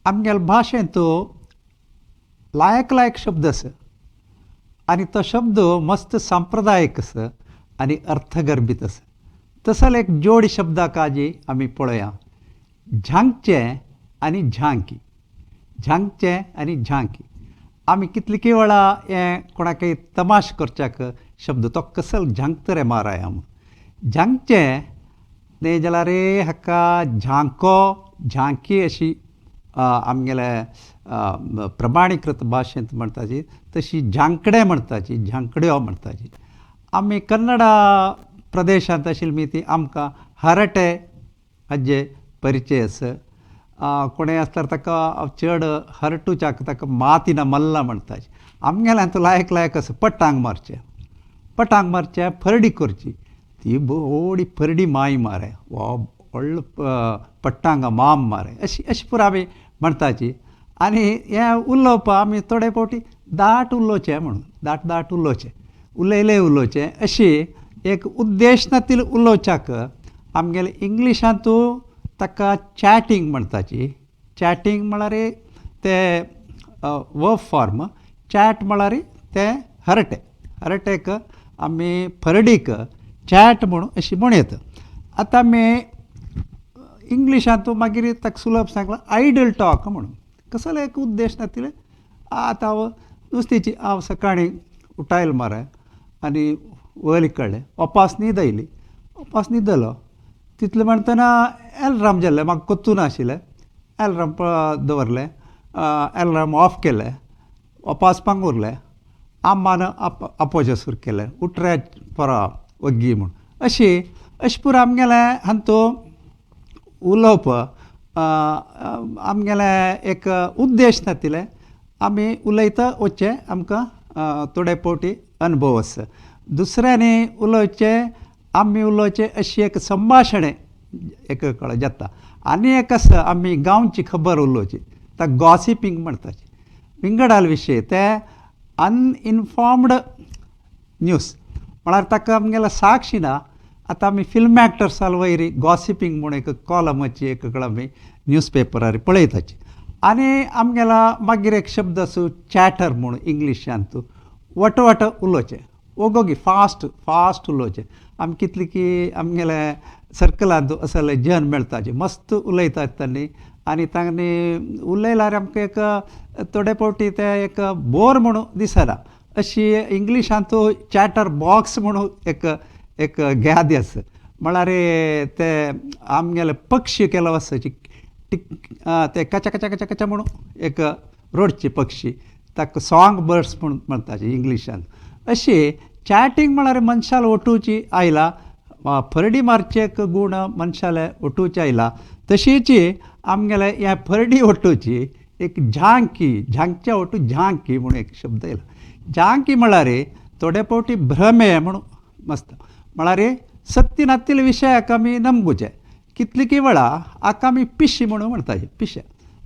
आमगेले भाशेंत लायक लायक शब्द आसा आनी तो शब्द मस्त सांप्रदायीक आसा आनी अर्थगर्भीत आसा. तसो एक जोड शब्दाक आजी आमी पळोवया, झांकचें आनी झांकी. झांकचें आनी झांकी आमी कितली वेळा हें कोणाकय तमाश करच्याक शब्द तो कसल झांकत रे माराय म्हूण. झांकचें न्ही जाल्यार हाका झांको झांकी अशी आमगेले प्रमाणीकृत भाशेंत म्हणटाची, तशी झांकडें म्हणटाची, झांकड्यो म्हणटाची. आमी कन्नडा प्रदेशांत आशिल्ली ती आमकां हरटे हाजे परिचय आसा. कोणें आसल्यार ताका चड हरटूच्याक ताका मातिना मल्ला म्हणटाची. आमगेल्यान लायक लायक आसा पटांग मारचें, पटांग मारचें, फरडी करची, ती व्हडी फरडी माय मारे वा व्हडलो पट्टांगा माम मारे अशी अशी पुरा आमी म्हणटाची. आनी हें उलोवप आमी थोडे फावटी दाट उलोवचें म्हणून दाट दाट उलोवचें, उलयले उलोवचें अशी एक उद्देश नातील उलोवच्याक आमगेले इंग्लिशांतू ताका चॅटींग म्हणटाची. चॅटींग म्हळ्यार ते वर्ब फॉर्म, चॅट म्हळ्यार ते हरटे, हरटेक आमी फरडीक चॅट म्हणून अशी म्हण येता. आतां आमी इंग्लिशांतू मागीर ताका सुलभ सांगलां आयडल टॉक म्हणून, कसलो एक उद्देश नातिल्लें. आतां हांव नुस्तीची हांव सकाळीं उठायल मरे आनी वयली काडलें, ओपास न्हीद आयली, ओपास न्हिदलो, तितलें म्हणटना एलराम जाल्लें, म्हाका कोत्तू नाशिल्लें, एलराम दवरलें, एलराम ऑफ केलें, ओपास पांगुरलें, अम्मान आपोवचें सुरू केलें, उठ रे पोरा वग्गी म्हूण. अशी अशें पुरो आमगेलें हातूंत उलोवप आमगेलें एक उद्देश नातिल्लें आमी उलयता वचचें आमकां थोडे फावटी अनुभव आसा. दुसऱ्यांनी उलोवचें आमी उलोवचें अशी एक संभाशण एक कळ जाता. आनी एक आसा आमी गांवची खबर उलोवची, ताका गॉसिपींग म्हणटाची. विंगडाल विशय ते अनइनफॉर्म्ड न्यूज म्हळ्यार ताका आमगेलो साक्षी ना. आतां आमी फिल्म एक्टर्सां वयर गॉसिपींग म्हूण एक कॉलमाची एक आमी न्यूज पेपरार पळयताची. आनी आमगेलो मागीर एक शब्द आसा चॅटर म्हूण इंग्लिशांत, वटवट उलोवचें, ओगोगी फास्ट फास्ट उलोवचें. आमी कितली की आमगेले सर्कलांत असले जन मेळटाचे मस्त उलयतात तांणी आनी तांणी उलयल्यार आमकां एक थोडे फावटी ते एक बोर म्हणून दिसना. अशी इंग्लिशांत चॅटर बॉक्स म्हणून एक एक ग्यादी आसा, म्हळ्यार ते आमगेले पक्षी केलो आसा टिक ते कचा कचा कचा कचा म्हणून एक रोडचे पक्षी, ताका सॉंग बर्ड्स म्हणून म्हणटाचे इंग्लिशान. अशी चॅटींग म्हळ्यार मनशाल ओटूची आयला, फरडी मारचे एक गूण मनशाले ओटूचे आयला. तशीच आमगेले ह्या फरडी ओटूची एक झांकी, झांकच्या ओटू झांकी म्हणून एक शब्द आयला. झांकी म्हळ्यार थोडे फावटी भ्रमे म्हणून मस्त, म्हळ्यार सत्य नातिल्ले विशयाक आमी नमगुचे. कितली की वेळा हाका आमी पिशी म्हणून म्हणटाचे, पिशे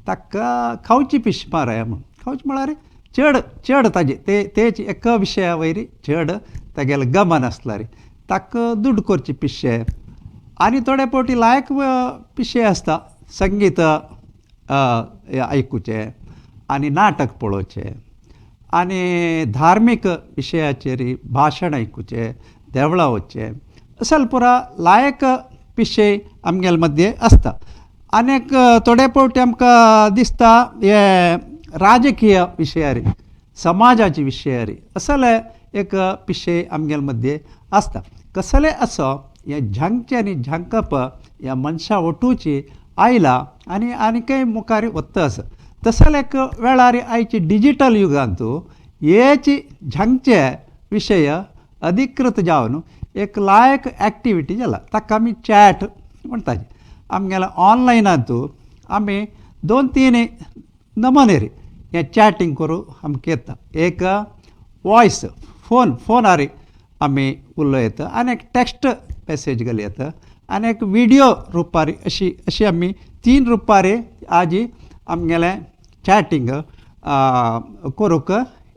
ताका खावची पिश माराय म्हणून. खावची म्हळ्यार चड चड ताजे ते तेच एका विशया वयर चड तागेलें गमन आसल्यार ताका दुड करचे पिशे. आनी थोडे फावटी लायक पिशे आसता, संगीत आयकुचें आनी नाटक पळोवचें आनी धार्मीक विशयाचेर भाशण आयकुचें, देवळां वचचें, असल पुरा लायक पिशे आमगेले मद्ये आसता. आनीक थोडे फावटी आमकां दिसता हे राजकीय विशयार, समाजाचे विशयार असले एक पिशे आमगेले मद्ये आसता. कसले असो हे झांकचें आनी झांकप ह्या मनशा ओटूची आयला आनी आनीकय मुखार वता आसा. तसले एक वेळार आयचे डिजीटल युगांत हेच झांकचे विशय अधिकृत जावन एक लायक एक्टिविटी जाला, ताका आमी चॅट म्हणटाचे. आमगेले ऑनलायनांत आमी दोन तीन नमुने हें चॅटींग करूं आमकां येता. एक वॉयस फोन फोनार आमी उलोवं येता आनी एक टॅक्स्ट मॅसेज घालूं येता आनी एक विडियो रुपार, अशी अशी आमी तीन रुपार आज आमगेलें चॅटींग करूंक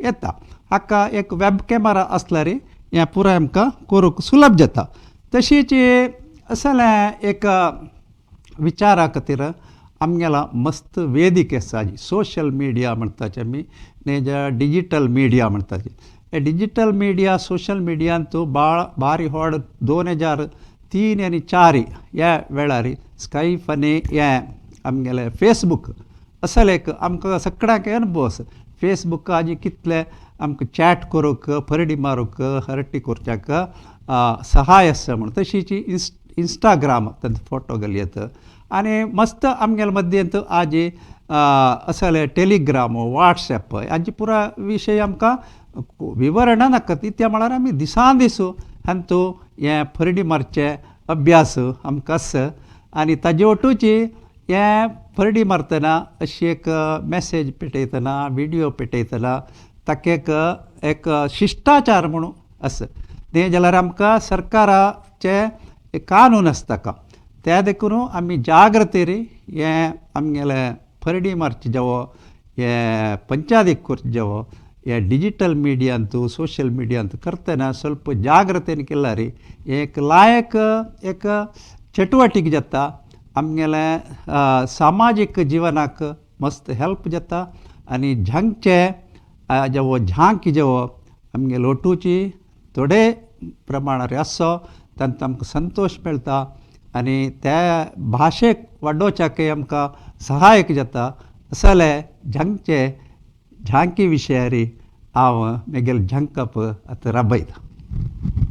येता. हाका एक वेब कॅमरा आसल्यार हें पुराय आमकां करूंक सुलभ जाता. तशीच असलें एक विचारा खातीर आमगेला मस्त वेदिके आसा. सोशल मिडिया म्हणटाचे आमी, नेजा डिजीटल मिडिया म्हणटाचे. हे डिजीटल मिडिया, सोशल मिडियांतु बाळ बारी व्हड 2003 आनी 4 ह्या वेळार स्कायप आनी हे आमगेले फेसबूक असले एक आमकां सगळ्यांक अनुभव आसा. फेसबूक आजी कितले आमकां चॅट करूंक, फरडी मारूंक, हरटी करच्याक सहाय आसा म्हूण. तशीच इंस्टाग्राम, तांचे फोटो घालयत आनी मस्त आमगेले मद्यंत आजी असले टेलिग्राम, वॉट्सएप हांचे पुरा विशय आमकां विवरणां नाका. त्या म्हळ्यार आमी दिसान दीस हांतू हे फरडी मारचे अभ्यास आमकां आसा. आनी ताजे वटूची हे फरडी मारतना, अशी एक मॅसेज पेटयतना, विडियो पेटयतना ताका एक एक शिश्टाचार म्हणून आसा. तें जाल्यार आमकां सरकाराचे कानून आसता ताका. त्या देखून आमी जाग्रतेर हे आमगेले फरडी मारचे जावो, हे पंचायतीक करचे जावो, हे डिजीटल मिडियांतू, सोशल मिडियांत करतना ಸ್ವಲ್ಪ जाग्रतेन केल्यार एक लायक एक चटुवटीक जाता, आमगेले सामाजीक जिवनाक मस्त हेल्प जाता. आनी झांकचे जेवो, झांक जेवो आमगे लोटूची थोडे प्रमाणार आसचो, तांकां आमकां संतोश मेळटा आनी त्या भाशेक वाडोवच्याकय आमकां सहायक जाता. असले झांकचे झांकी विशयारी हांव म्हगेलें झांकप आतां राबयता.